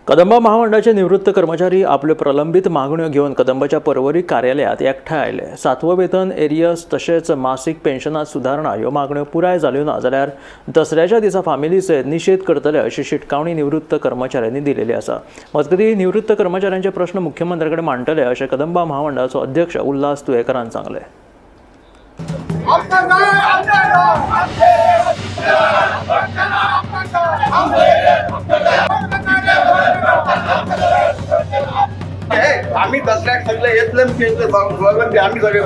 कदंबा महामंडळाचे निवृत्त कर्मचारी आपल्यो प्रलंबित मागण्यो घेवन कदंबाच्या पर्वरी कार्यालयांत एकठांय आयले. सातवो वेतन, एरियस तशेंच मासीक पेन्शनात सुदारणा ह्यो मागण्यो पुराय जाल्यो ना जाल्यार दसऱ्याच्या दिसा फामिली सयत निशेध करतले अशी शिटकावणी निवृत्त कर्मचाऱ्यांनी दिलेली आसा. मजगतीं निवृत्त कर्मचाऱ्यांचे प्रश्न मुख्यमंत्र्या कडेन मांडटले अशें कदंबा महामंडळाचो अध्यक्ष उल्हास तुयेंकारान सांगलें. आम्ही दसऱ्याक सगळे येतले आम्ही सगळे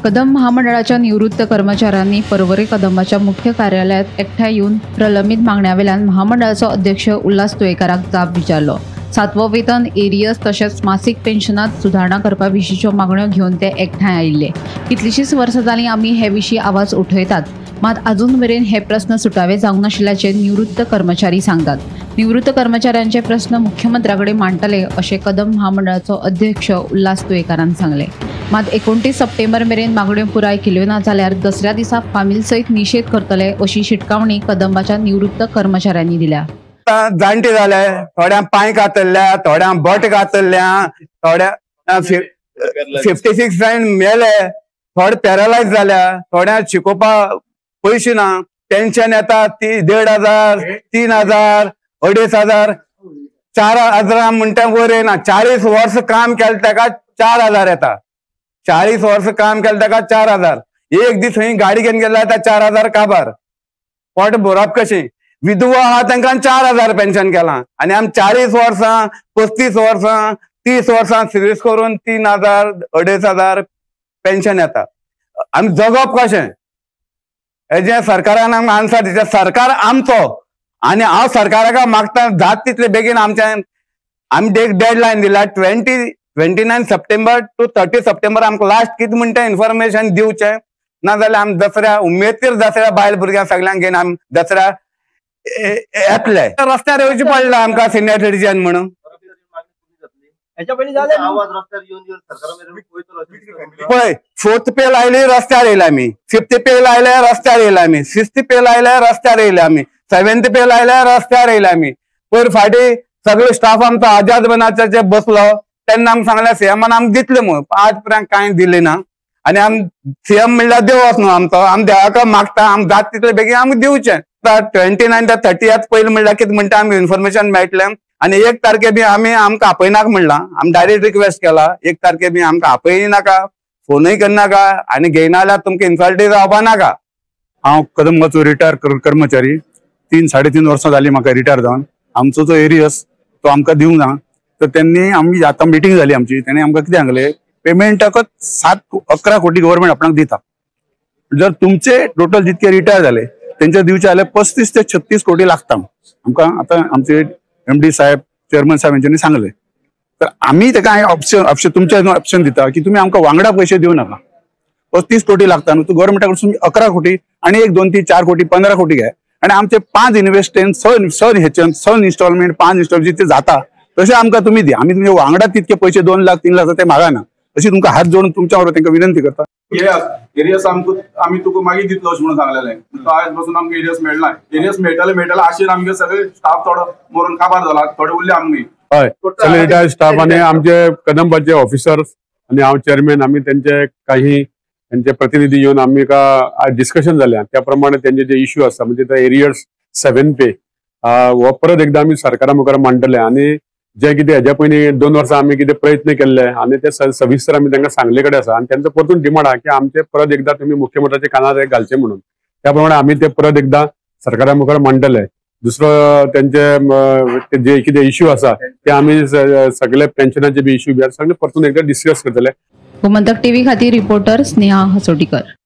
कदंब महामंडळाच्या निवृत्त कर्मचाऱ्यांनी पर्वरी कदंबाच्या मुख्य कार्यालयात एकठांय येवन प्रलंबित मागण्या वेल्यान महामंडळाचो अध्यक्ष उल्हास तुयेंकाराक जाप विचारलो. सातवो वेतन, एरियस तशेंच मासीक पेन्शनात सुदारणा करपा विशींच्यो मागण्यो घेवन ते एकठांय आयिल्ले. कितलींशींच वर्सां जालीं आमी हे विशीं आवाज उठयतात, मात अजून मेरेन हे प्रस्न सुटावे जावंक नाशिल्ल्याचें निवृत्त कर्मचारी सांगतात. निवृत्त कर्मचाऱ्यांचे प्रस्न मुख्यमंत्र्या कडेन मांडटले अशें कदंब महामंडळाचो अध्यक्ष उल्हास तुयेंकारान सांगलें. मात 29 सप्टेंबर मेरेन मागण्यो पुराय केल्यो ना जाल्यार दसऱ्या दिसा फामील सयत निशेध करतले अशी शिटकावणी कदंबाच्या निवृत्त कर्मचाऱ्यांनी दिल्या. जाणटे जाले, थोड्यांक पांय कातरल्या, थोड्यांक बट कातरल्या, थोड्या 56 जाण मेले, थोडे पॅरालायज जाल्या, थोड्यांक शिकोवपाक पयशे ना. पेन्शन येता ती 1500, 3000, 2500, 4000 म्हणटा वयर येना. 40 वर्स काम केलें ताका 4000 येता. 40 वर्स काम केलें ताका 4000. एक दीस खंय गाडी घेवन गेल्यार त्या 4000 काबार. पोट भरप कशें? विधवा आहा तांकां 4000 पेन्शन केलां आनी आमी 40 वर्सां, 35 वर्सां, 30 वर्सां सर्वीस करून 3000, 2500 पेन्शन येता. आमी जगप कशें? हेजें सरकारान आमकां आन्सर दिता. सरकार आमचो आनी हांव सरकाराक मागता जात तितले बेगीन आमच्या आमी एक डेडलायन दिला 29 सप्टेंबर टू 30 सप्टेंबर आमकां लास्ट कितें म्हणटा इन्फॉर्मेशन दिवचें, ना जाल्यार आमी दसऱ्या उमेदीर दसऱ्या बायल भुरग्यांक सगल्यांक घेवन आमी दसऱ्या येतले. रस्त्यार येवचें पडलां आमकां सिनियर सिटीजन म्हणून. पळय 4th पे लायली रस्त्यार येयले आमी, 5th पे लायले रस्त्यार येयले आमी, 6th पे लायले रस्त्यार येयले आमी, 7th पे लायले रस्त्यार येयले आमी. पयर फाटीं सगळे स्टाफ आमचो आजाद बनाचे बसलो तेन्ना आमकां सांगलें सीएमान आमकां दितले म्हणून, आज पर्यंत कांय दिलें ना. आनी आमी सीएम म्हणल्यार देवच न्हू आमचो, आमी देवाक मागता आमकां जात तितले बेगीन आमकां दिवचें. 29 ते 30 पयलीं म्हणल्यार कितें म्हणटा आमकां इन्फॉर्मेशन मेळटलें. आनी 1 तारखे बी आमी आमकां आपयनाका म्हणलां, आमी डायरेक्ट रिक्वेस्ट केला 1 तारखे बी आमकां आपयनाका, फोनूय करनाका आनी घेयना जाल्यार तुमकां इन्सल्टूय जावपा नाका. हांव कदंबाचो रिटायर कर्मचारी. 3-3.5 वर्सां जालीं म्हाका रिटायर जावन. आमचो जो एरियस तो आमकां दिवंक ना. तर तेन्नी आमी आतां मिटींग जाली आमची, तेणी आमकां कितें सांगलें, पेमेंटाकच 7-11 कोटी गव्हर्मेंट आपणाक दिता. जर तुमचे टोटल जितके रिटायर जाले तेंचे दिवचे जाल्यार 35 ते 36 कोटी लागता आमकां. आतां आमचे एमडी साहेब, चेअरमन साहेब हेंच्यांनी सांगलें. तर आमी ताका ऑप्शन तुमचे ऑप्शन दिता की तुमी आमकां वांगडा पयशे दिवं नाका. 35 कोटी लागता न्हू, तूं गव्हर्मेंटा कडसून 11 कोटी आनी 1, 2, 3, 4 कोटी, 15 कोटी घे आनी आमचे 5 इन्वेस्टमेंट 6 हेच्यान 6 इन्स्टॉलमेंट 5 इन्स्टॉलमेंट जितके जाता तशें आमकां तुमी दी. आमी तुमचे वांगडा तितके पयशे 2 लाख 3 लाख ते मागना. अशी तुमकां हात जोडून तुमच्या बरोबर तांकां विनंती करता. एरियस आमकां आमी तुका मागीर दितलो अशें म्हणून सांगलेलें. तो आयज पासून आमकां एरियस मेळना. एरियस मेळटले मेळटले आशेन आमगे सगळे स्टाफ थोडो मरून काबार जाला, थोडे उरले आमी. हय, सगळे रिटायर्ड स्टाफ आनी आमचे कदंबाचे ऑफिसर्स आनी हांव चेअरमॅन, आमी तेंचे काही तेंचे प्रतिनिधी येवन आमी एका डिस्कशन जालें. त्या प्रमाणे तेंचे जे इश्यू आसा म्हणजे ते एरियर्स 7 पे हो परत एकदां आमी सरकारा मुखार मांडटले. आनी जे कितें हेज्या पयलीं 2 वर्सां आमी कितें प्रयत्न केल्ले आनी ते सविस्तर आमी तांकां सांगले कडेन आसा. आनी तेंचो परतून डिमांड आहा की आमचे परत एकदां तुमी मुख्यमंत्र्याच्या कानार घालचे म्हणून. त्या प्रमाणे आमी ते परत एकदां सरकारा मुखार मांडटले. दुसरो तेंचे जे कितें इश्यू आसा ते आमी सगळे पेन्शनाचे बी इश्यू बी आसा सगळे परतून एकदां डिस्कस करतले. गोमंतक टीव्ही खातीर रिपोर्टर स्नेहा हसोटीकर.